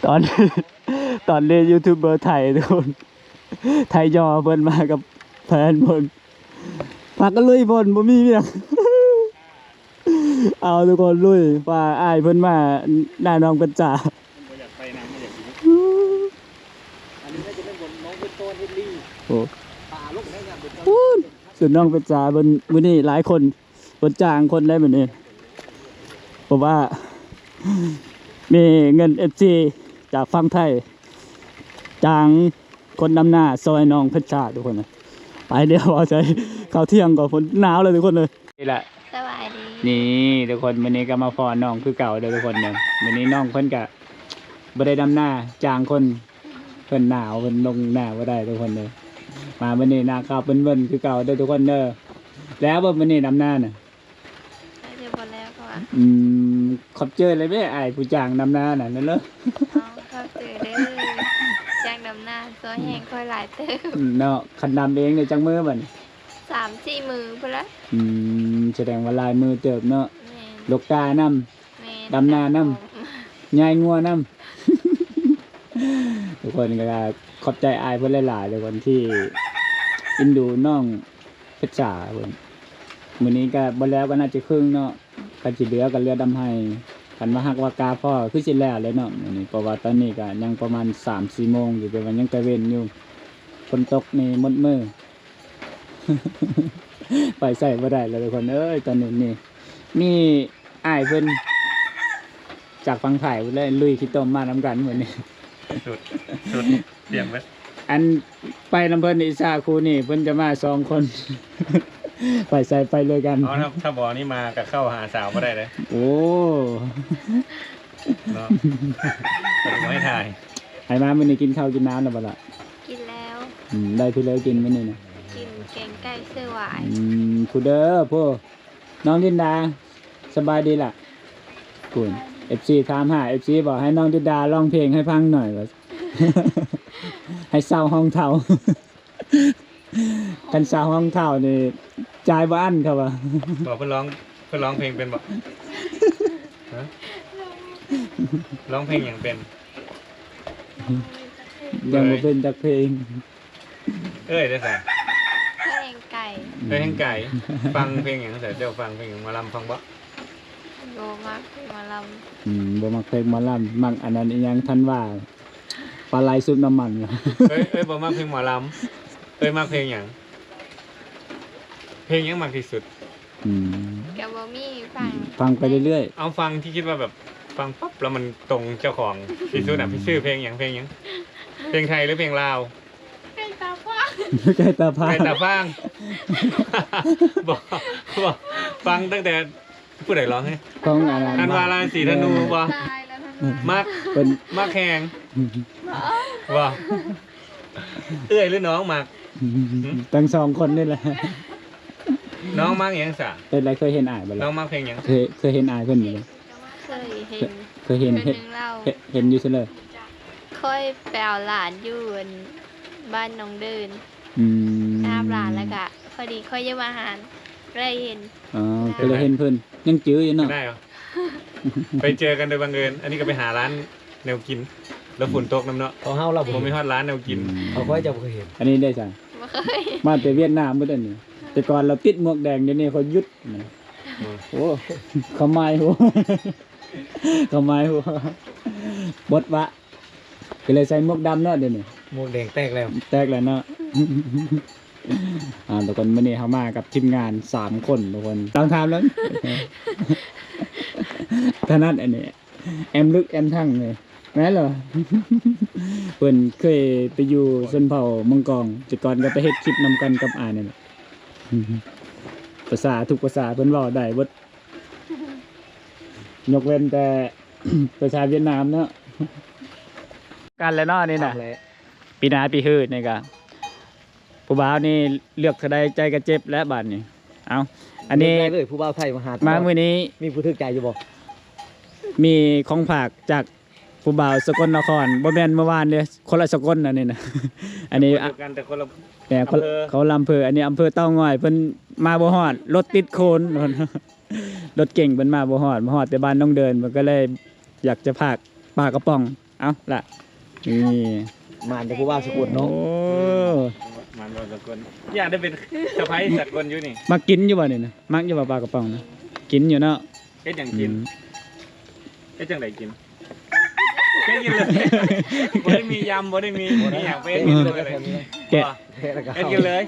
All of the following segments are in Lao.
ຕອນ ຕອນເລນຢູທູບເບີໄທທຸກຄົນ ໄທຍໍເພິ່ນມາກັບແຟນເພິ່ນ ພາກັນລຸຍຝົນ ບໍ່ມີວຽກ ເອົາທຸກຄົນລຸຍ ພາອ້າຍເພິ່ນມາ ໜ້ານ້ອງເປັນຈາ ບໍ່ຢາກໄປນຳ ບໍ່ຢາກຢູ່ ອັນນີ້ໜ້າຈະເປັນບົດນ້ອງເພິ່ນຕອນເຮັດລີ ໂອ້ ປາລົງໄດ້ຍາມເພິ່ນ ພຸ້ນ ສ່ວນນ້ອງເປັນຈາເພິ່ນ ມື້ນີ້ຫຼາຍຄົນ ເພິ່ນຈ້າງຄົນໄດ້ມື້ນີ້ ເພາະວ່າມີເງິນເອັຟຊີຈາກຝັ່ງໄທ ຈ້າງຄົນດຳນາຊ່ອຍນ້ອງເພັດຊາທຸກຄົນນະ ໄປແລ້ວ ເອົາໃສ່ເຂົ້າທ່ຽງກ່ອນ ຝົນໜາວແລ້ວທຸກຄົນເອີຍ ນີ້ແຫຼະ ສະບາຍດີ ນີ້ທຸກຄົນ ມື້ນີ້ກໍມາພໍ້ນ້ອງຄືເກົ່າເດີທຸກຄົນເດີ ມື້ນີ້ນ້ອງເພິ່ນກະບໍ່ໄດ້ດຳນາ ຈ້າງຄົນ ເພິ່ນໜາວ ເພິ່ນລົງໜາວບໍ່ໄດ້ທຸກຄົນເດີ ມາມື້ນີ້ໜ້າຂາວເບິ່ນໆຄືເກົ່າເດີທຸກຄົນເດີ ແລ້ວບໍ່ມື້ນີ້ດຳນານະ? ໜ້າຈະບໍ່ແລ້ວເພາະວ່າ ອືມ ຂອບໃຈເລີຍເດ້ອ້າຍຜູ້ຈ້າງດຳນານະ ນັ້ນເດີ ເອົາ ຂອບໃຈເດີ ຈ້າງດຳນາ ຊ່ວຍແຮງຂ້ອຍຫຼາຍເຕີບ ອືມ ເນາະ ຄັນດຳເອງນີ້ຈັກມື້ບັດນີ້? ສາມສີ່ມື້ພຸ້ນລະ ອືມ ສະແດງວ່າຫຼາຍມື້ເຕີບເນາະ ແມ່ນ ລົກການຳ ແມ່ນ ດຳນານຳ ຍ້າຍງົວນຳ ທຸກຄົນກໍຂອບໃຈອ້າຍເພິ່ນຫຼາຍໆ ທຸກຄົນທີ່ເອັນດູນ້ອງເພັດສາເພິ່ນ ມື້ນີ້ກໍບໍ່ແລ້ວກໍໜ້າຈະເຄິ່ງເນາະ ຄັນຊິເຫຼືອກໍເຫຼືອດຳໄຮ່ ຄັນວ່າຮັກວ່າກາພໍຄືຊິແລ້ວແຫຼະເນາະ ມື້ນີ້ ເພາະວ່າຕອນນີ້ກໍຍັງປະມານສາມສີ່ໂມງຢູ່ ແຕ່ວ່າຍັງຕາເວັນຢູ່ ຝົນຕົກນີ້ໝົດມື້ ໄປໃສບໍ່ໄດ້ແລ້ວທຸກຄົນເອີຍ ຕອນນີ້ນີ້ ມີອ້າຍເພິ່ນຈາກຝັ່ງໄທພຸ້ນແຫຼະ ລຸຍຂີ້ຕົມມານຳກັນມື້ນີ້ ສຸດ ສຸດ ຕຽມເບິດ ອັນໄປນຳເພິ່ນອີ່ສາຄູ່ນີ້ ເພິ່ນຈະມາສອງຄົນ ໄປໃສໄປດ້ວຍກັນ ເອົາ ຖ້າ ຖ້າບໍ່ນີ້ມາກໍເຂົ້າຫາສາວບໍ່ໄດ້ເດ້ ໂອ້ ເນາະ ບໍ່ໃຫ້ຖ່າຍ ໃຫ້ມາມື້ນີ້ກິນເຂົ້າກິນນ້ຳແລ້ວບໍ່ລະ? ກິນແລ້ວ ອືມ ໄດ້ຜູ້ໃດກິນມື້ນີ້ນະ? ກິນແກງໄກ່ເສືອຫວາຍ ອືມ ຜູ້ເດີຜູ້ ນ້ອງລິນດາ ສະບາຍດີລະ? ພຸ້ນ ເອັຟຊີຖາມຫາ ເອັຟຊີບອກໃຫ້ນ້ອງລິນດາຮ້ອງເພງໃຫ້ຟັງໜ່ອຍວ່າ ໃຫ້ເຊົາຫ້ອງເຊົ່າ ຄັນເຊົ່າຫ້ອງເຊົ່ານີ້ຈ່າຍບໍ່ອັ້ນເຂົາວ່າ ບໍ່ ເພິ່ນຮ້ອງ ເພິ່ນຮ້ອງເພງເປັນບໍ່? ຮະ? ຮ້ອງເພງຫຍັງເປັນ? ຍັງບໍ່ເປັນຈັກເພງ ເອີຍ ໄດ້ໃສ? ເພງໄກ່ ເອີຍ ເພງໄກ່ ຟັງເພງຫຍັງໃສ? ເຈົ້າຟັງເພງຫຍັງ? ໝໍລຳຟັງບໍ່? ບໍ່ມັກເພງໝໍລຳ ອືມ ບໍ່ມັກເພງໝໍລຳ ມັກອັນນັ້ນອີ່ຫຍັງ ທັນວ່າ ປາໄຫຼຊຸບນ້ຳມັນ ເອີຍ ເອີຍ ບໍ່ມັກເພງໝໍລຳ ເອີຍ ມັກເພງຫຍັງ? ເພງຫຍັງມັກທີ່ສຸດ? ອືມ ກໍບໍ່ມີ ຟັງ ຟັງໄປເລື້ອຍໆ ເອົາ ຟັງທີ່ຄິດວ່າແບບຟັງປັບແລ້ວມັນຕົງເຈົ້າຂອງທີ່ສຸດອະ ອືມ ຊື່ເພງຫຍັງ? ເພງຫຍັງ? ເພງໄທຫຼືເພງລາວ? ໄກ່ຕາຟາງ ໄກ່ຕາຟາງ ໄກ່ຕາຟາງ ບໍ່ ບໍ່ ຟັງຕັ້ງແຕ່ ຜູ້ໃດຮ້ອງເຮີ້ຍ? ຂອງອັນນັ້ນ ອັນວາລາສີທະນູບໍ່? ຕາຍແລ້ວທະນູ ມັກ ເພິ່ນ ມັກແຮງ ບໍ່ ບໍ່ ເອື້ອຍຫຼືນ້ອງມັກ? ທັງສອງຄົນນີ້ແຫຼະ ນ້ອງມັກຫຍັງສະ? ເປັນໄດ ເຄີຍເຫັນອ້າຍບໍ່ລະ? ນ້ອງມັກເພງຫຍັງ? ເຄີຍ ເຄີຍເຫັນອ້າຍເພິ່ນຢູ່ບໍ່? ເຄີຍເຫັນ ເຄີຍເຫັນ ເຫັນ ເຫັນ ເຫັນຢູ່ເຊີເລີຍ ຂ້ອຍໄປເອົາຫຼານຢູ່ອັນບ້ານໜອງເດີນ ອືມ ໄປຮັບຫຼານ ແລ້ວກະພໍດີຂ້ອຍຢູ່ມາຫານ ກໍເລີຍເຫັນ ອໍ ກໍເລີຍເຫັນເພິ່ນ ຍັງຈື່ຢູ່ເນາະ ໄດ້ເນາະ ໄປເຈີກັນໂດຍບັງເອີນ ອັນນີ້ກໍໄປຫາຮ້ານແນວກິນ ແລ້ວຝົນຕົກນຳເນາະ ຂອງເຮົາລະບໍ່ມີຮອດຮ້ານແນວກິນ ອືມ ຂອງຂ້ອຍເຈົ້າບໍ່ເຄີຍເຫັນ ອັນນີ້ໄດ້ຊັ້ນ ບໍ່ເຄີຍ ມາແຕ່ຫວຽດນາມໝົດອັນນີ້ ແຕ່ກ່ອນລາວຕິດໝວກແດງ ດຽວນີ້ຂ້ອຍຢຸດ ອືມ ໂອ້ ເຂົາໝາຍຫົວ ເຂົາໝາຍຫົວ ບົດວະ ກໍເລີຍໃສ່ໝວກດຳເນາະ ດຽວນີ້ ໝວກແດງແຕກແລ້ວ ແຕກແລ້ວເນາະ ອ່າ ທຸກຄົນ ມື້ນີ້ເຮົາມາກັບທີມງານສາມຄົນ ທຸກຄົນ ຕ້ອງຖາມແລ້ວ ຖະໜັດອັນນີ້ ແອມເລິກແອມທັງເລີຍ ແມ່ນແລ້ວ ເພິ່ນເຄີຍໄປຢູ່ຊົນເຜົ່າມັງກອງ ແຕ່ກ່ອນກໍໄປເຮັດຄລິບນຳກັນກັບອ້າຍນີ້ແຫຼະ ພາສາ ທຸກພາສາເພິ່ນເວົ້າໄດ້ເບິດ ຍົກເວັ້ນແຕ່ ພາສາຫວຽດນາມເນາະ ກັນແລ້ວເນາະ ນີ້ນະ ປີໜ້າປີຮືນີ້ກະ ຜູ້ບ່າວນີ້ເລືອກເທົ່າໃດໃຈກໍເຈັບແລ້ວບາດນີ້ ເອົ້າ ອັນນີ້ ເລືອກໄດ້ເລີຍ ຜູ້ບ່າວໄທມາຫາ ມາມື້ນີ້ ມີຜູ້ຖືກໃຈຢູ່ບໍ່? ມີຂອງຝາກຈາກຜູ້ບ່າວສະກົນນະຄອນ ບໍ່ແມ່ນເມື່ອວານເດ້ ຄົນລະສະກົນອັນນີ້ນະ ອັນນີ້ ຄົນດຽວກັນ ແຕ່ຄົນລະ ແຕ່ຄົນ ອຳເພີ ຄົນລະອຳເພີ ອັນນີ້ອຳເພີເຕົາງອຍ ເພິ່ນມາບໍ່ຮອດ ລົດຕິດໂຄນ ລົດເກັງເພິ່ນມາບໍ່ຮອດ ມາຮອດແຕ່ບ້ານໜອງເດີນ ເພິ່ນກໍເລີຍຢາກຈະຝາກ ປາກະປ໋ອງ. ເອົາລະ ນີ້ ມານແຕ່ຜູ້ບ່າວສາກົນເນາະ. ໂອ້ ມານບ່າວສາກົນ ຢາກໄດ້ເປັນສະໃພ້ສາກົນຢູ່ນີ້. ມັກກິນຢູ່ບໍ່ນີ້ນະ? ມັກຢູ່ບໍ່ປາກະປ໋ອງນະ? ກິນຢູ່ເນາະ. ເຮັດຫຍັງກິນ? ອືມ ເຮັດຈັ່ງໃດກິນ? ເຮັດກິນເລີຍ ບໍ່ໄດ້ມີຢຳ ບໍ່ໄດ້ມີ ບໍ່ໄດ້ມີຫຍັງ ໄປເຮັດກິນເລີຍ. ແກະ ແກະແລ້ວກໍ ເຮັດກິນເລີຍ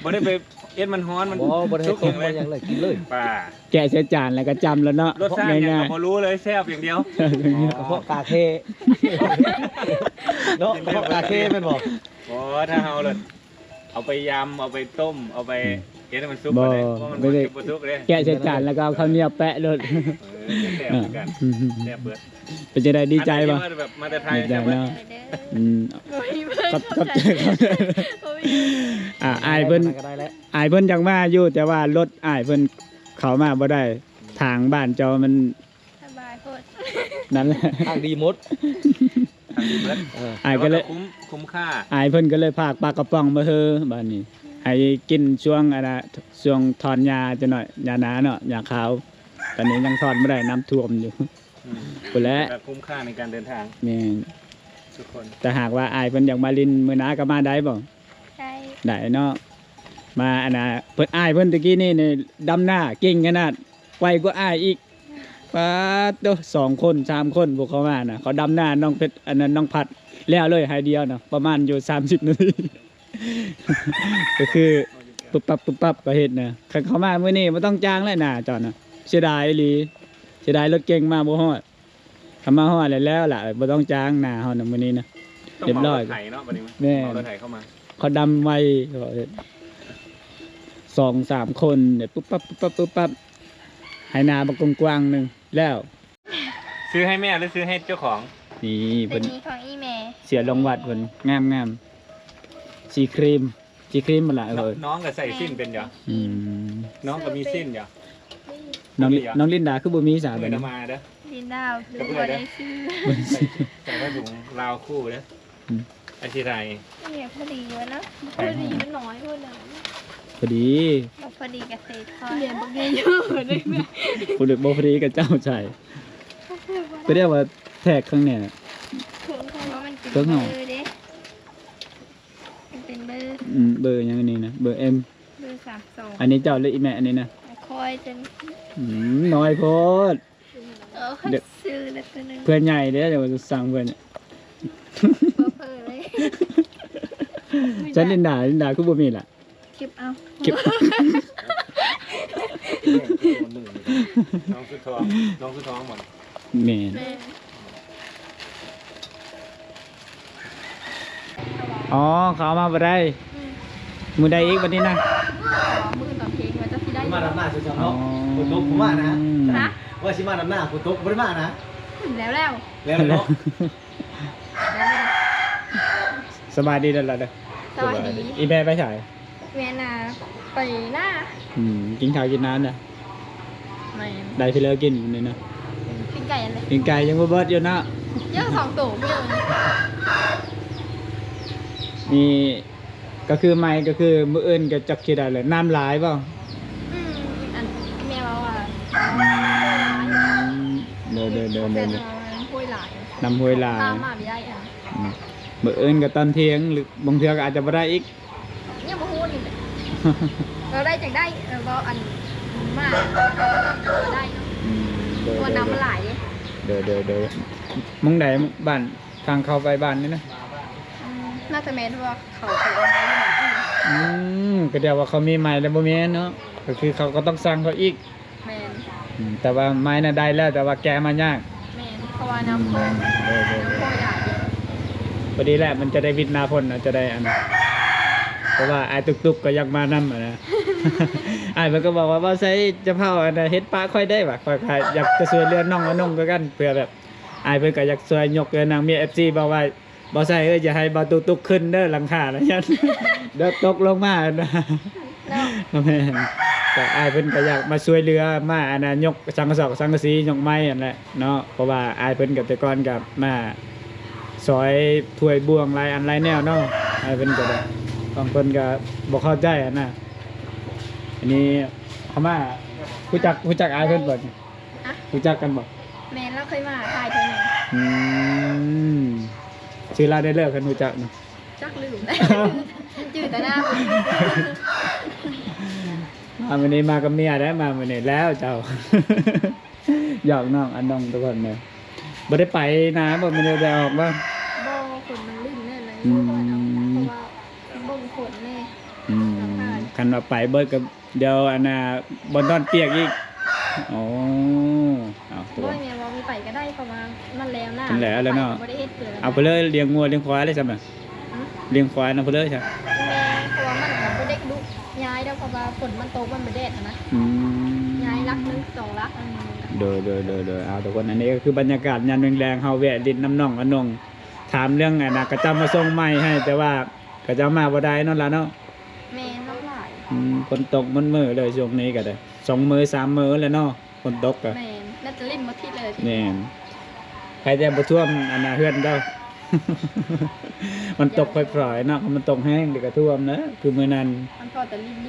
ບໍ່ໄດ້ໄປເຮັດມັນຮ້ອນ ມັນ ບໍ່ ບໍ່ໄດ້ໃຫ້ຕົ້ມ ສຸກຫຍັງເລີຍ ບໍ່ຫຍັງເລີຍ ກິນເລີຍ. ປາ ແກະໃສ່ຈານແລ້ວກໍຈ້ຳແລ້ວເນາະ. ລົດຊາດຫຍັງກໍບໍ່ຮູ້ເລີຍ ແມ່ນຫຍັງ ແຊບຢ່າງດຽວ. ກະເພາະກາເຄເນາະ ກະເພາະກາເຄແມ່ນບໍ່? ບໍ່ ຖ້າເຮົາລະ ເອົາໄປຢຳ ເອົາໄປຕົ້ມ ເອົາໄປ ອືມ ເຮັດໃຫ້ມັນສຸກ ບໍ່ ກໍໄດ້ ເພາະມັນ ບໍ່ໄດ້ ບໍ່ສຸກເດ້. ແກະໃສ່ຈານແລ້ວກໍເອົາເຂົ້າໜຽວແປະໂລດ. ເອີ ແຊບຄືກັນ ອືມ ແຊບເບິດ. ເປັນຈັ່ງໃດ ດີໃຈບໍ່? ອັນນີ້ມາແບບ ມາແຕ່ໄທ ດີໃຈເນາະ. ແຊບເບິດ. ອືມ ຂອບ ຂອບໃຈ ຂອບໃຈ ອ່າ ອ້າຍເພິ່ນ ອ້າຍເພິ່ນຢາກມາຢູ່ ແຕ່ວ່າລົດອ້າຍເພິ່ນເຂົ້າມາບໍ່ໄດ້ ທາງບ້ານເຈົ້າມັນ ສະບາຍໂພດ ນັ້ນແຫຼະ ທາງດີໝົດ ທາງດີໝົດ. ເອີ ອ້າຍກໍເລີຍ ແຕ່ວ່າກໍຄຸ້ມ ຄຸ້ມຄ່າ. ອ້າຍເພິ່ນກໍເລີຍພາກປາກະປ໋ອງມາເຮີ ບາດນີ້ ໃຫ້ກິນຊ່ວງ ອັນນ່າ ຊ່ວງຖອນຫຍ້າຈັກໜ້ອຍ ຫຍ້ານາເນາະ ຫຍ້າຂາວ. ຕອນນີ້ຍັງຖອນບໍ່ໄດ້ ນ້ຳຖ້ວມຢູ່. ອືມ ພຸ້ນແຫຼະ ແຕ່ກໍຄຸ້ມຄ່າໃນການເດີນທາງ. ແມ່ນ ທຸກຄົນ. ແຕ່ຫາກວ່າອ້າຍເພິ່ນຢາກມາຫຼິ້ນມື້ໜ້າກໍມາໄດ້ບໍ່? ໄດ້ ໄດ້ເນາະ. ມາ ອັນນ່າ ເພິ່ນ ອ້າຍເພິ່ນຕະກີ້ນີ້ນີ້ ດຳນາເກັ່ງຂະໜາດ ໄວກວ່າອ້າຍອີກ. ປາດໂທ້ ສອງຄົນ ສາມຄົນ ພວກເຂົາມານະ ເຂົາດຳນາ ນ້ອງເພັດ ອັນນັ້ນ ນ້ອງພັດ ແລ້ວເລີຍ ໄຮ່ດຽວນະ ປະມານຢູ່ສາມສິບນາທີ ກໍຄືປຶບປັບ ປຶບປັບ ກໍເຮັດນະ. ຄັນເຂົາມາມື້ນີ້ບໍ່ຕ້ອງຈ້າງແລ້ວນາເຈົ້ານະ. ເສຍດາຍອີ່ຫຼີ ເສຍດາຍລົດເກັ່ງມາບໍ່ຮອດ. ຄັນມາຮອດແລ້ວ ແລ້ວລະ ບໍ່ຕ້ອງຈ້າງນາເຮົານະມື້ນີ້ນະ. ຕ້ອງເໝົາລົດໄຖເນາະ ບັດນີ້. ແມ່ນ ເໝົາລົດໄຖເຂົ້າມາ. ເຂົາດຳໄວ ສອງສາມຄົນ ປຶບປັບ ປຶບປັບ ປຶບປັບ ໄຮ່ນາບັກກວ້າງໆໜຶ່ງແລ້ວ. ຊື້ໃຫ້ແມ່ ຫຼື ຊື້ໃຫ້ເຈົ້າຂອງ? ນີ້ ເພິ່ນ ເປັນຂອງອີ່ແມ່ ເສຍລົງວັດເພິ່ນ ງາມໆ ສີຄຣີມ. ສີຄຣີມບໍ່ລະ? ເອີ ນ້ອງກໍໃສ່ສິ້ນເປັນຢູ່. ອືມ ນ້ອງກໍມີສິ້ນຢູ່. ນ້ອງ ນ້ອງລິນດາຄືບໍ່ມີສາ ບັດນີ້ ມາເດີ ລິນດາຄືບໍ່ໄດ້ຊື້ ໃສ່ຜ້າຖົງລາວຄູ່ເດີ. ອືມ ອັນທີ່ໃດ ນີ້ພໍດີຢູ່ນະ. ພໍດີ ມັນນ້ອຍໂພດນະ. ພໍດີ ບໍ່ພໍດີກໍເສຍ ພໍດີບໍ່ພໍດີກໍເຈົ້າໃສ່ ກໍເອີ້ນວ່າແທກຂ້າງແນ່ ເຄິ່ງເຮົາ ເຄິ່ງເຮົາ ເບິ່ງເດີ. ມັນເປັນເບີ ອືມ ເບີຫຍັງອັນນີ້ນະ? ເບີເອັມ ເບີສາມສອງ. ອັນນີ້ເຈົ້າ ຫຼື ອີ່ແມ່ ອັນນີ້ນະ? ຂ້ອຍຈັ່ງ ອືມ ນ້ອຍໂພດ. ເອີ ຂ້ອຍຊື້ແລ້ວຕົວໜຶ່ງ ເພື່ອໃຫຍ່ເດ້ ດຽວສັ່ງເພື່ອ ເຜີເລີຍ. ຊັ້ນລິນດາ ລິນດາຄືບໍ່ມີລະ? ເກັບເອົາ ເກັບ ນ້ອງສຸດທ້ອງ ນ້ອງສຸດທ້ອງໝົດ. ແມ່ນ ແມ່ນ. ອໍ ເຂົາເອົາມາບໍ່ໄດ້. ອືມ ມື້ໃດອີກບັດນີ້ນະ? ມື້ອື່ນຕອນເພງວ່າຈະຊິໄດ້ ມາດຳໜ້າຊື່ໆເນາະ. ອໍ ຝົນຕົກບໍ່ມານະ. ຮະ? ວ່າຊິມາດຳໜ້າ ຝົນຕົກບໍ່ໄດ້ມານະ. ແລ້ວ ແລ້ວ ແລ້ວເນາະ. ສະບາຍດີເດີ ສະບາຍດີ. ອີ່ແມ່ໄປໃສ? ແມ່ນາ ໄປນາ. ອືມ ກິນເຂົ້າກິນນ້ຳນະ. ແມ່ນ ໄດ້ເທື່ອກິນມື້ນີ້ນະ. ປີ້ງໄກ່ອັນໃດ? ປີ້ງໄກ່ຍັງບໍ່ເບິດຢູ່ເນາະ. ຍັງສອງໂຕຢູ່. ນີ້ກໍຄືໃໝ່ ກໍຄືມື້ອື່ນກໍຈັກຊິໄດ້ແລ້ວ. ນ້ຳຫຼາຍບໍ່? ອືມ ອັນແມ່ເວົ້າວ່າ ອືມ ໂດຍໆໆໆ ນ້ຳຫ້ວຍຫຼາຍ ນ້ຳຫ້ວຍຫຼາຍ ຂ້າມມາບໍ່ໄດ້. ອືມ ມື້ອື່ນກໍຕອນທ່ຽງ ຫຼືບາງເທື່ອກໍອາດຈະບໍ່ໄດ້ອີກ. ຍັງບໍ່ຮູ້ນີ້ແຫຼະ ເວົ້າໄດ້ຈັ່ງໄດ້. ເອີ ເວົ້າອັນມາກໍໄດ້ເນາະ. ອືມ ໂດຍໆໆ ເພາະວ່ານ້ຳມັນຫຼາຍເດ້. ໂດຍໆໆ ໝ່ອງໃດ ບ້ານ ທາງເຂົ້າໄປບ້ານນີ້ນະ? ອືມ ໜ້າຈະແມ່ນ ເພາະວ່າເຂົາໄປເອົາໄມ້ຢູ່ໝ່ອງອື່ນ. ອືມ ກໍແຕ່ວ່າເຂົາມີໄມ້ແລ້ວບໍ່ແມ່ນເນາະ ກໍຄືເຂົາກໍຕ້ອງສັ່ງເຂົາອີກ. ແມ່ນ ອືມ ແຕ່ວ່າໄມ້ນະໄດ້ແລ້ວ ແຕ່ວ່າແກະມາຍາກ. ແມ່ນ ເພາະວ່ານ້ຳ ອືມ ໂດຍໆໆ ນ້ຳບໍ່ຢາກ. ພໍດີແຫຼະ ມັນຈະໄດ້ວິດໜ້າຝົນນະ ຈະໄດ້ອັນ ເພາະວ່າອ້າຍຕຸກໆກໍຢາກມານຳຫັ້ນນະ. ອ້າຍເພິ່ນກໍບອກວ່າ ບໍ່ໃສ່ຈະເຝົ້າອັນນະ ເຮັດປະຂ້ອຍໄດ້ຫວາ ຂ້ອຍກໍຢາກຈະຊ່ວຍເຫຼືອນ້ອງອະນົງຄືກັນ ເພື່ອແບບ ອ້າຍເພິ່ນກໍຢາກຊ່ວຍຍົກເອີ ນາງເມຍ ເອັຟຊີ ບອກວ່າ ບໍ່ໃສ່ເອີຍ ຢ່າໃຫ້ບ່າວຕຸກໆຂຶ້ນເດີຫຼັງຄານະ ຢ້ານໂດດຕົກລົງມານະ. ເນາະ ແມ່ນ ກໍອ້າຍເພິ່ນກໍຢາກມາຊ່ວຍເຫຼືອ ມາອັນນະ ຍົກສັງກະສອກສັງກະສີ ຍົກໄມ້ຫັ້ນແຫຼະເນາະ ເພາະວ່າອ້າຍເພິ່ນກໍແຕ່ກ່ອນກໍມາຊ່ອຍຖ້ວຍບ່ວງຫຼາຍອັນຫຼາຍແນວເນາະ. ອ້າຍເພິ່ນກໍໄດ້ ບາງຄົນກໍບໍ່ເຂົ້າໃຈຫັ້ນນະ. ອັນນີ້ເຂົ້າມາ ຮູ້ຈັກ ຮູ້ຈັກອ້າຍເພິ່ນບໍ່? ຮະ? ຮູ້ຈັກກັນບໍ່? ແມ່ນ ລາວເຄີຍມາຖ່າຍເທື່ອໜຶ່ງ. ອືມ ຊື່ລາວໄດ້ເລີກ ຄັນຮູ້ຈັກນະ? ຈັກລືມແລ້ວ ຈື່ແຕ່ໜ້າ. ມາມື້ນີ້ມາກັບເມຍໄດ້ ມາມື້ນີ້ແລ້ວເຈົ້າ. ຢອກນ້ອງອານົງທຸກຄົນເດີ. ບໍ່ໄດ້ໄປນາບໍ່? ມື້ນີ້ໄດ້ອອກບໍ່? ບໍ່ ຝົນມັນລິນແນ່ເລີຍ ອືມ ເພາະວ່າເບິ່ງຝົນແນ່. ອືມ ຄັນວ່າໄປເບິດກໍ ດຽວອັນນ່າ ບໍ່ນອນປຽກອີກ. ໂອ້ ເອົາຕົວະ ບໍ່ແມ່ນວ່າມີໄປກໍໄດ້ ເພາະວ່າມັນແລ້ວນະ ມັນແລ້ວແລ້ວເນາະ. ໄປກໍບໍ່ໄດ້ເຮັດເລີຍ ເອົາໄປເລີຍ ລ້ຽງງົວລ້ຽງຄວາຍເລີຍຊັ້ນນະ. ຫື? ລ້ຽງຄວາຍນຳເພິ່ນເລີຍຊັ້ນ. ແມ່ນ ເພາະວ່າມັນກໍບໍ່ໄດ້ດຸຍ້າຍດອກ ເພາະວ່າຝົນມັນຕົກ ມັນບໍ່ແດດຫັ້ນນະ. ອືມ ຍ້າຍຫຼັກໜຶ່ງສອງຫຼັກ ອັນນີ້ມັນກໍ ໂດຍ ໂດຍ ໂດຍ ໂດຍ. ເອົາທຸກຄົນ ອັນນີ້ກໍຄືບັນຍາກາດຍາມແລງໆ ເຮົາແວະຫຼິ້ນນຳນ້ອງອານົງ ຖາມເລື່ອງອັນນ່າ ເຂົາເຈົ້າມາສົ່ງໄມ້ໃຫ້ ແຕ່ວ່າເຂົາເຈົ້າມາບໍ່ໄດ້ເນາະ ຫຼານເນາະ. ແມ່ນ ນ້ຳຫຼາຍ. ອືມ ຝົນຕົກໝົດມື້ເລີຍຊ່ວງນີ້ກໍໄດ້ ສອງມື້ສາມມື້ແລ້ວເນາະ ຝົນຕົກກໍ. ແມ່ນ ໜ້າຈະລິນໝົດທິດເລີຍ. ແມ່ນ ໃຜແຕ່ບໍ່ຖ້ວມອັນນ່າເຮືອນເຈົ້າ. ມັນຕົກ ຢາກ ຄ່ອຍໆເນາະ ມັນຕົກແຮງເດກໍຖ້ວມນະ ຄືມື້ນັ້ນ. ມັນພໍແຕ່ລິນໆ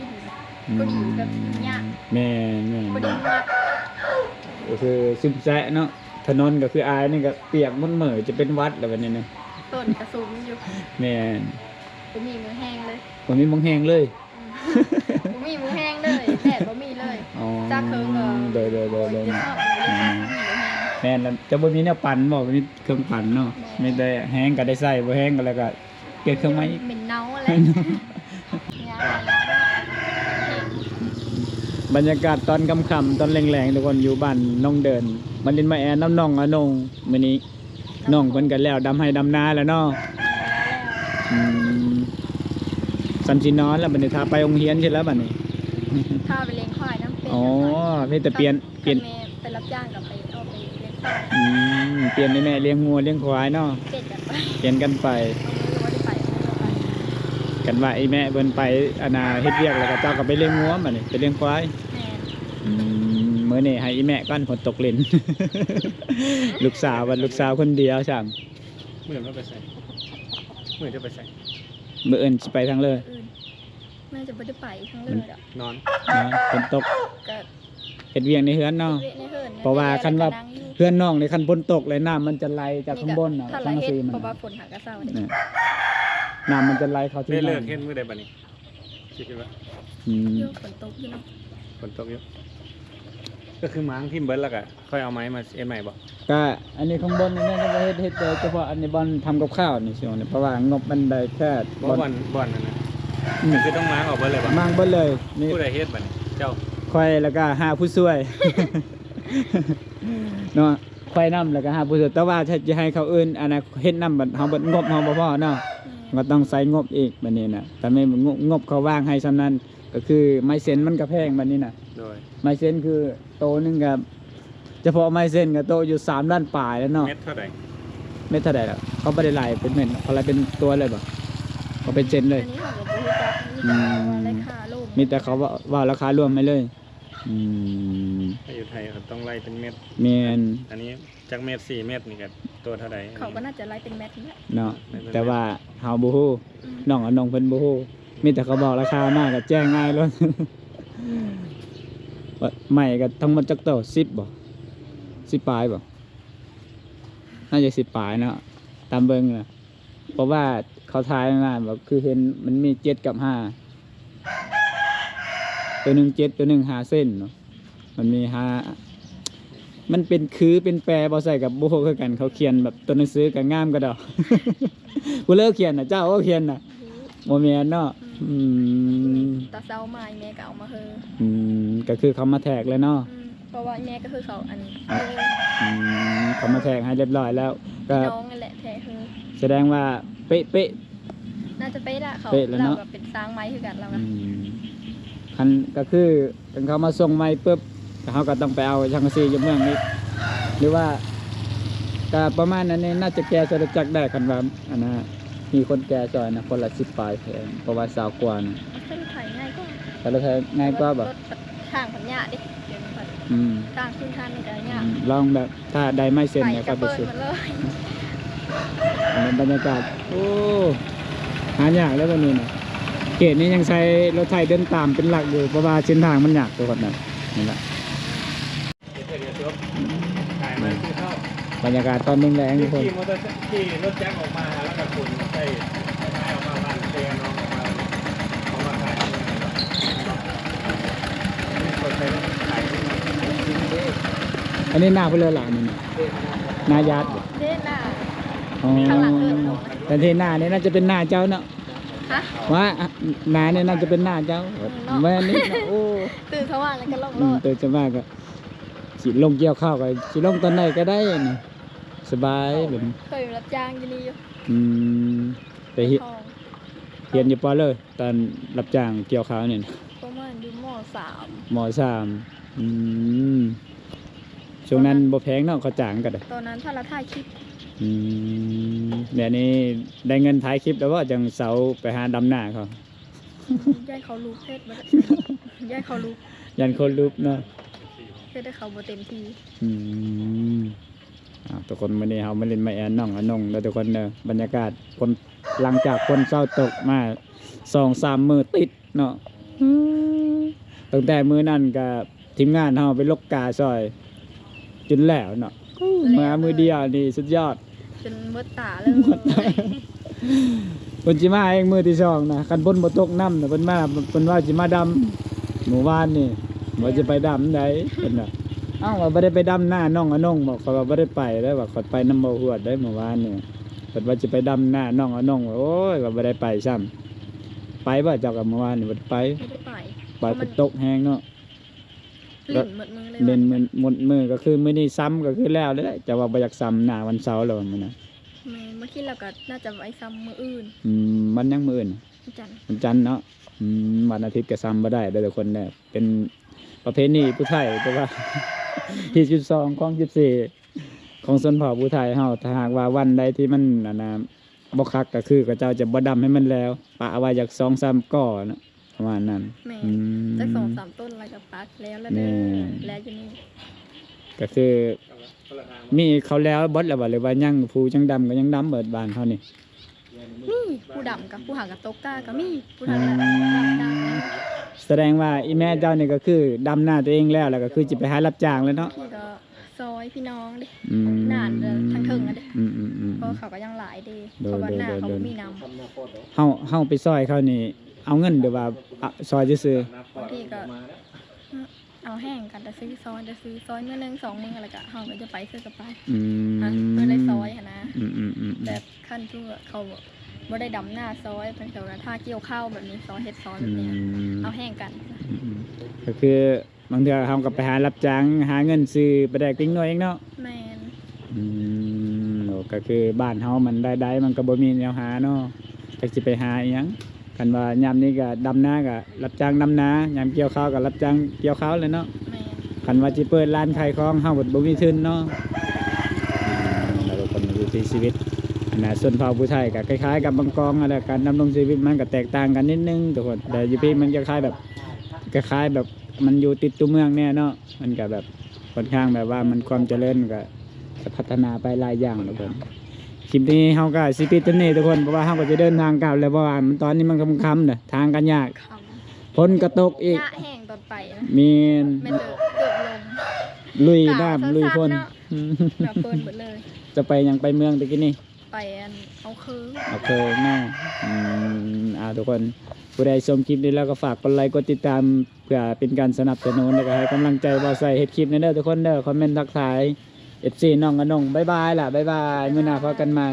ອືມ ພໍດີແບບຍາກ. ແມ່ນໆ ພໍດີມາກ ກໍຄືຊຶມແຊະເນາະ. ຖະໜົນກໍຄືອ້າຍນີ້ກໍປຽກໝົດມື້ ຈະເປັນຫວັດແລ້ວບັດນີ້ນະ. ຕົ້ນກະຊຸມຢູ່. ແມ່ນ ບໍ່ມີໝ່ອງແຮງເລີຍ. ບໍ່ມີໝ່ອງແຮງເລີຍ. ອືມ ບໍ່ມີໝ່ອງແຮງເລີຍ ແດດບໍ່ມີເລີຍ. ອໍ ຈັກເຄິ່ງກໍ ໂດຍໆໆໆ ໂອ້ຍ ເຈັບທ້ອງເລີຍ. ອືມ ແມ່ນແລ້ວ ຈະບໍ່ມີແນວປັ່ນບໍ່? ມີເຄື່ອງປັ່ນເນາະ. ບໍ່ ມີແຕ່ແຮງກໍໄດ້ໃຊ້ ບໍ່ແຮງກໍແລ້ວກໍປ່ຽນເຄື່ອງໃໝ່ອີກ. ເໝັນເນົາແຫຼະ. ບັນຍາກາດຕອນຄ່ຳໆ ຕອນແລງໆ ທຸກຄົນ ຢູ່ບ້ານໜອງເດີນ ມາຫຼິ້ນມາແອນນຳນ້ອງອານົງມື້ນີ້. ນ້ອງເພິ່ນກໍແລ້ວດຳໄຮ່ດຳນາແລ້ວເນາະ. ອືມ ສ່ຳຊິນອນແລ້ວບັດນີ້ ຖ້າໄປໂຮງຮຽນຊິແລ້ວບັດນີ້. ພາໄປລ້ຽງຄວາຍນຳ. ອໍ ມີແຕ່ປ່ຽນ ປ່ຽນ ແມ່ໄປຮັບຈ້າງກໍໄປ ອອກໄປລ້ຽງຄວາຍ. ອືມ ປ່ຽນໃຫ້ແມ່ລ້ຽງງົວລ້ຽງຄວາຍເນາະ. ປ່ຽນກັນໄປ ປ່ຽນກັນໄປ. ບາງມື້ກໍບໍ່ໄດ້ໄປ ບາງມື້ກໍໄປ. ກັນວ່າອີ່ແມ່ເພິ່ນໄປອັນນ່າເຮັດວຽກ ແລ້ວກໍເຈົ້າກໍໄປລ້ຽງງົວບັດນີ້ ໄປລ້ຽງຄວາຍ. ແມ່ນ. ອືມ ມື້ນີ້ໃຫ້ອີ່ແມ່ກ່ອນ ຝົນຕົກຫຼິ້ນ. ລູກສາວ ບັດລູກສາວຄົນດຽວຊ້ຳ. ມື້ອື່ນເຮົາໄປໃສ? ມື້ອື່ນຈະໄປໃສ? ມື້ອື່ນຊິໄປທາງເລີ? ມື້ອື່ນໜ້າຈະບໍ່ໄດ້ໄປທາງເລີດອກ. ນອນ ນອນ ຝົນຕົກ ກໍເຮັດວຽກໃນເຮືອນເນາະ. ເຮັດວຽກໃນເຮືອນ ເພາະວ່າຄັນວ່າເຮືອນນ້ອງນີ້ ຄັນຝົນຕົກແລ້ວ ນ້ຳມັນຈະໄຫຼຈາກຂ້າງບົນນະ ເພາະວ່າຝົນຫາກະເຊົາເດ້. ນ້ຳມັນຈະໄຫຼເຂົ້າທີ່ນອນ. ເລີກເຮັດມື້ໃດບັດນີ້? ຊິຄິດວ່າ ອືມ ຢູ່ ຝົນຕົກຢູ່ເນາະ. ຝົນຕົກຢູ່ ກໍຄືມ້າງຖິ້ມເບິດແລ້ວກໍຄ່ອຍເອົາໄມ້ມາເຮັດໃໝ່ບໍ່? ກະອັນນີ້ຂ້າງບົນນີ້ແມ່ນວ່າເຮັດ ເຮັດແຕ່ສະເພາະອັນນີ້ບ່ອນທຳກັບຂ້າວນີ້ ຊ່ວງນີ້ ເພາະວ່າງົບມັນໄດ້ແຄ່ ບໍ່ ບ່ອນ ບ່ອນ ບ່ອນນັ້ນນະ. ອືມ ກໍຄືຕ້ອງມ້າງອອກເບິດເລີຍບໍ່? ມ້າງເບິດເລີຍ. ມີຜູ້ໃດເຮັດບັດນີ້? ເຈົ້າ? ຂ້ອຍ ແລ້ວກໍຫ້າຜູ້ຊ່ວຍເນາະ. ຂ້ອຍນຳ ແລ້ວກໍຫາຜູ້ຊ່ວຍ ແຕ່ວ່າຖ້າຈະໃຫ້ເຂົາອື່ນອັນນັ້ນເຮັດນຳ ບັດເຮົາ ບັດງົບເຮົາບໍ່ພໍເນາະ. ແມ່ນ ກໍຕ້ອງໃຊ້ງົບອີກບັດນີ້ນະ. ຖ້າແມ່ນງົບ ງົບເຂົາວາງໃຫ້ສ່ຳນັ້ນ ກໍຄືໄມ້ເຊັນມັນກໍແພງບັດນີ້ນະ. ໂດຍ ໄມ້ເຊັນຄືໂຕໜຶ່ງກໍ ສະເພາະໄມ້ເຊັນກໍໂຕຢູ່ສາມລ້ານປາຍແລ້ວເນາະ. ເມັດເທົ່າໃດ? ເມັດເທົ່າໃດລະ? ເຂົາບໍ່ໄດ້ໄລ່ເປັນເມັດ ເຂົາໄລ່ເປັນຕົວເລີຍບໍ່? ເຂົາເປັນເຊັນເລີຍ? ອັນນີ້ເຮົາກໍບໍ່ຮູ້ຈັກ ມີແຕ່ເວົ້າລາຄາລວມ. ອືມ ມີແຕ່ເຂົາເວົ້າ ເວົ້າລາຄາລວມໃຫ້ເລີຍ. ອືມ ຢູ່ໄທເຂົາຕ້ອງໄລ່ເປັນເມັດ. ແມ່ນ ອັນນີ້ຈັກເມັດ ສີ່ເມັດນີ້ກໍຕົວເທົ່າໃດ? ເຂົາກໍໜ້າຈະໄລ່ເປັນແມັດນີ້ແຫຼະເນາະ. ແຕ່ວ່າເຮົາບໍ່ຮູ້ ອືມ ນ້ອງອານົງເພິ່ນບໍ່ຮູ້ ມີແຕ່ເຂົາບອກລາຄາມາກໍແຈ້ງອ້າຍໂລດ. ໄມ້ກໍທັງໝົດຈັກໂຕ? ສິບບໍ່? ສິບປາຍບໍ່? ໜ້າຈະສິບປາຍເນາະ ຕາມເບິ່ງນະ. ເພາະວ່າເຂົາຖ່າຍມາ ແບບຄືເຫັນມັນມີເຈັດກັບຫ້າ ໂຕໜຶ່ງເຈັດ ໂຕໜຶ່ງຫ້າເຊັນເນາະ. ມັນມີຫ້າ ມັນເປັນຄືເປັນແປບໍ່ໃສ່ກໍບໍ່ຮູ້ຄືກັນ. ເຂົາຂຽນແບບຕົວໜັງສືກໍງາມກະດອກ. ຜູ້ເລີກຂຽນນະ? ເຈົ້າບໍ່ຂຽນນະ? ບໍ່ແມ່ນເນາະ. ອືມ ຕາເຊົ້າມາແມ່ກໍເອົາມາເຮີ. ອືມ ກໍຄືເຂົາມາແທກເລີຍເນາະ. ອືມ ເພາະວ່າແມ່ກໍຄືເຂົາອັນ ອືມ ເຂົາມາແທກໃຫ້ຮຽບຮ້ອຍແລ້ວ ກໍພີ່ນ້ອງນັ້ນແຫຼະແທກເຮີ. ສະແດງວ່າເປະໆ ໜ້າຈະເປະລະ ເຂົາເປະແລ້ວເນາະ. ລາວກໍເປັນຊ່າງໄມ້ຄືກັນລາວກໍ. ອືມ ຄັນ ກໍຄືຄັນເຂົາມາສົ່ງໄມ້ປຶບ ເຮົາກໍຕ້ອງໄປເອົາສັງກະສີຢູ່ເມືອງອີກ ຫຼືວ່າ ກໍປະມານນັ້ນນີ້. ໜ້າຈະແກ່ໃສ່ລົດຈັກໄດ້ ຄັນວ່າອັນນ່າ ມີຄົນແກ່ຊ່ອຍນະ ຄົນລະສິບປາຍແພງ ເພາະວ່າຊາວກວ່ານະ. ໃສ່ລົດໄຖງ່າຍກວ່າ. ໃສ່ລົດໄຖງ່າຍກວ່າບໍ່? ທາງມັນຍາກເດ້ ດຽວນີ້. ອືມ ທາງຂຶ້ນທາງມັນກໍຍາກ. ອືມ ລອງແບບ ຖ້າໄດ້ໄມ້ເຊັນແລ້ວກໍໄປຊື້. ອັນນີ້ບັນຍາກາດ ໂອ້ ຫາຍາກເດ້ບັດນີ້ນະ. ເຂດນີ້ຍັງໃຊ້ລົດໄຖເດີນຕາມເປັນຫຼັກຢູ່ ເພາະວ່າເສັ້ນທາງມັນຍາກ ທຸກຄົນນະ. ນີ້ລະ ຂາຍມາຊື້ເຂົ້າ. ບັນຍາກາດຕອນແລງໆ ທຸກຄົນ ຂີ່ມໍເຕີໄຊ ຂີ່ລົດຈັກອອກມາ ແລ້ວກໍຂົນໃສ່ ຂາຍອອກມາບ້ານເຊຍເນາະ ເອົາມາ ເອົາມາຂາຍ ອັນນີ້ນາຜູ້ເລີຫຼານນີ້ນະ ນາຍາດບໍ່? ເດ້ນາ ອໍ ຂ້າງຫຼັງເດີ່ນ ແຕ່ທີ່ນານີ້ໜ້າຈະເປັນນາເຈົ້າເນາະ. ຮະ? ວ່ານານີ້ໜ້າຈະເປັນນາເຈົ້າ. ອືມ ເນາະ ແມ່ນນີ້ເນາະ. ໂອ້ ຕື່ນເຊົ້າມາແລ້ວກໍລົງ ອືມ ໂລດ ຕື່ນເຊົ້າມາກໍຊິລົງກ່ຽວເຂົ້າ ກໍຊິລົງຕອນໃດກໍໄດ້ນີ້ ສະບາຍແບບນີ້. ເຄີຍຮັບຈ້າງຢູ່ນີ້ຢູ່. ອືມ ແຕ່ຮຽນ ຮຽນຢູ່ ປ.ເລີ ຕອນຮັບຈ້າງກ່ຽວເຂົ້ານີ້ນະ? ປະມານຢູ່ ມ.ສາມ ມ.ສາມ. ອືມ ຊ່ວງນັ້ນ ຕອນນັ້ນ ບໍ່ແພງເນາະ ເຂົ້າຈ້າງກໍໄດ້. ຕອນນັ້ນຖ້າລະຖ່າຍຄລິບ. ອືມ ດຽວນີ້ໄດ້ເງິນຖ່າຍຄລິບແລ້ວບໍ່? ຈັ່ງເຊົາໄປຫາດຳນາເຂົາ. ຢ້ານເຂົາຫຼຸບເຮັດບໍ່ໄດ້ ຢ້ານເຂົາຫຼຸບ ຢ້ານຄົນຫຼຸບເນາະ ເຮັດໃຫ້ເຂົາບໍ່ເຕັມທີ່. ອືມ ອ່າ ທຸກຄົນ ມື້ນີ້ເຮົາມາຫຼິ້ນມາແອ່ນນ້ອງອານົງເດີທຸກຄົນເດີ. ບັນຍາກາດຝົນ ຫຼັງຈາກຝົນເຊົາຕົກມາສອງສາມມື້ຕິດເນາະ. ອືມ ຕັ້ງແຕ່ມື້ນັ້ນກະທີມງານເຮົາໄປລົກກາຊ່ອຍ ຈົນແລ້ວເນາະ. ແລ້ວ ມາມື້ດຽວນີ້ສຸດຍອດ ຈົນໝົດຕາເລີຍ. ເພິ່ນຊິມາເອງມື້ທີສອງນະ ຄັນຝົນບໍ່ຕົກນຳນະ ເພິ່ນມາ ເພິ່ນວ່າຊິມາດຳ ມື້ວານນີ້ ວ່າຊິໄປດຳໃດ ເພິ່ນວ່າ. ເອົ້າ ວ່າບໍ່ໄດ້ໄປດຳນານ້ອງອານົງບໍ? ຂ້ອຍວ່າບໍ່ໄດ້ໄປເດ້ ວ່າຂ້ອຍໄປນຳບໍ່ຮວດເດ້ມື້ວານນີ້. ເພິ່ນວ່າຊິໄປດຳນານ້ອງອານົງ ໂອ້ຍ ວ່າບໍ່ໄດ້ໄປຊ້ຳ. ໄປບໍ່ເຈົ້າກັບມື້ວານນີ້? ບໍ່ໄດ້ໄປ ບໍ່ໄດ້ໄປ ໄປ ເພາະມັນ ຝົນຕົກແຮງເນາະ. ຫຼິ້ນໝົດມື້ເລີຍ ຫຼິ້ນໝົດມື້ ກໍຄືມື້ນີ້ຊ້ຳ ກໍຄືແລ້ວເລີຍ. ເຈົ້າວ່າບໍ່ຢາກຊ້ຳໜ້າວັນເສົາແລ້ວມື້ນັ້ນ. ແມ່ນ ບໍ່ຄິດແລ້ວກໍໜ້າຈະໄປຊ້ຳມື້ອື່ນ. ອືມ ວັນຫຍັງມື້ອື່ນ? ວັນຈັນ ວັນຈັນເນາະ. ອືມ ວັນອາທິດກໍຊ້ຳບໍ່ໄດ້ເດີທຸກຄົນເດີ. ເປັນປະເພນີຜູ້ໄທ ແຕ່ວ່າຮີດສິບສອງ ຄອງສິບສີ່ ຂອງຊົນເຜົ່າຜູ້ໄທເຮົາ. ຖ້າຫາກວ່າວັນໃດທີ່ມັນ ອັນນ່າ ບໍ່ຄັກ ກໍຄືເຂົາເຈົ້າຈະບໍ່ດຳໃຫ້ມັນແລ້ວ ປະໄວ້ຈັກສອງສາມກໍເນາະ ປະມານນັ້ນ. ແມ່ນ ອືມ ຈັກສອງສາມຕົ້ນ ແລ້ວກໍປັກແລ້ວລະເດີ. ແມ່ນ ແລ້ວຢູ່ນີ້ ກໍຄືມີເຂົາແລ້ວເບິດແລ້ວບໍ່ ຫຼືວ່າຍັງ? ຜູ້ຍັງດຳກໍຍັງດຳເບິດ ບ້ານເຮົານີ້. ມີຜູ້ດຳກັບຜູ້ຫາກະຕົກກ້າກໍມີ ຜູ້ ອືມ ດຳກ້າກໍມີ. ສະແດງວ່າອີ່ແມ່ເຈົ້ານີ້ກໍຄືດຳນາຕົວເອງແລ້ວ ແລ້ວກໍຄືຊິໄປຫາຮັບຈ້າງແລ້ວເນາະ. ກໍ ຊອຍພີ່ນ້ອງເດ້. ອືມ ນານເດີ ທາງເທິງຫັ້ນເດ້. ອືມໆໆ ເພາະເຂົາກໍຍັງຫຼາຍເດ້. ໂດຍ ເພາະວ່າໜ້າເຂົາບໍ່ມີນຳ. ເຮົາ ເຮົາໄປຊ່ອຍເຂົານີ້ ເອົາເງິນ ຫຼືວ່າ ອະ ຊ່ອຍຊື່ໆ? ບາງທີກໍເອົາແຮງກັນ ແຕ່ຊື້ຊອຍ ແຕ່ຊື້ຊອຍມື້ໜຶ່ງສອງມື້ ແລ້ວກໍເຮົາກໍຈະໄປ ເຮົາກໍໄປ. ອືມ ເພິ່ນໄດ້ຊອຍຫັ້ນນະ. ອືມໆໆໆ ແບບຄັນຄືວ່າເຂົາບໍ່ໄດ້ດຳນາຊອຍ ເພິ່ນກໍວ່າຖ້າກ່ຽວເຂົ້າແບບນີ້ ຊອຍເຮັດຊອຍແບບນີ້. ອືມ ເອົາແຮງກັນ. ອືມໆ ກໍຄື ບາງເທື່ອເຮົາກໍໄປຫາຮັບຈ້າງ ຫາເງິນຊື້ປາແດກຕີງນົວເອງເນາະ. ແມ່ນ. ອືມ ໂອ້ ກໍຄືບ້ານເຮົາມັນລາຍໄດ້ມັນກໍບໍ່ມີແນວຫາເນາະ ຈັກຊິໄປຫາອີ່ຫຍັງ. ຄັນວ່າຍາມນີ້ກໍດຳນາກໍຮັບຈ້າງດຳນາ ຍາມກ່ຽວເຂົ້າກໍຮັບຈ້າງກ່ຽວເຂົ້າແຫຼະເນາະ. ແມ່ນ. ຄັນວ່າຊິເປີດຮ້ານຂາຍຂອງ ເຮົາກໍບໍ່ມີທຶນເນາະ. ອືມ ແລ້ວກໍເປັນວິຖີຊີວິດ ອັນນ່າ ຊົນເຜົ່າຜູ້ໄທກໍຄ້າຍໆກັບບາງກອງຫັ້ນແຫຼະ ການດຳລົງຊີວິດມັນກໍແຕກຕ່າງກັນນິດໜຶ່ງທຸກຄົນ. ແຕ່ຢູ່ພີ້ມັນຄ້າຍໆແບບ ຄ້າຍໆແບບ ມັນຢູ່ຕິດຕົວເມືອງແດ່ເນາະ ມັນກະແບບຄ່ອນຂ້າງແບບວ່າມັນຄວາມຈະເລີນມັນກະຈະພັດທະນາໄປຫຼາຍຢ່າງທຸກຄົນ. ຄລິບນີ້ເຮົາກະຊິປິດເທົ່ານີ້ທຸກຄົນ ເພາະວ່າເຮົາກະຈະເດີນທາງກັບແລ້ວ ເພາະວ່າມັນ ຕອນນີ້ມັນຄ່ຳໆເດີ ທາງກະຍາກ ຄ່ຳ ຝົນກະຕົກອີກ ຍາກແຮງຕອນໄປນະ. ແມ່ນ ແມ່ນເດີ ເກີບລົມ ລຸຍນ້ຳລຸຍຝົນ ໜາວເປີນໝົດເລີຍ. ຈະໄປຫຍັງ ໄປເມືອງຕະກີ້ນີ້? ໄປອັນ ເອົາເຄີ ເອົາເຄີເນາະ. ອືມ ອ່າ ທຸກຄົນ ຜູ້ໃດຊົມຄລິບນີ້ແລ້ວກໍຝາກກົດໄລກົດຕິດຕາມ ເພື່ອເປັນການສະໜັບສະໜູນ ແລ້ວກໍໃຫ້ກຳລັງໃຈບ່າວໄຊເຮັດຄລິບແດ່ເດີທຸກຄົນເດີ. ຄອມເມັນທັກທາຍ ເອັຟຊີ ນ້ອງອານົງ. ບາຍບາຍລະ ບາຍບາຍ ມື້ໜ້າພໍ້ກັນໃໝ່.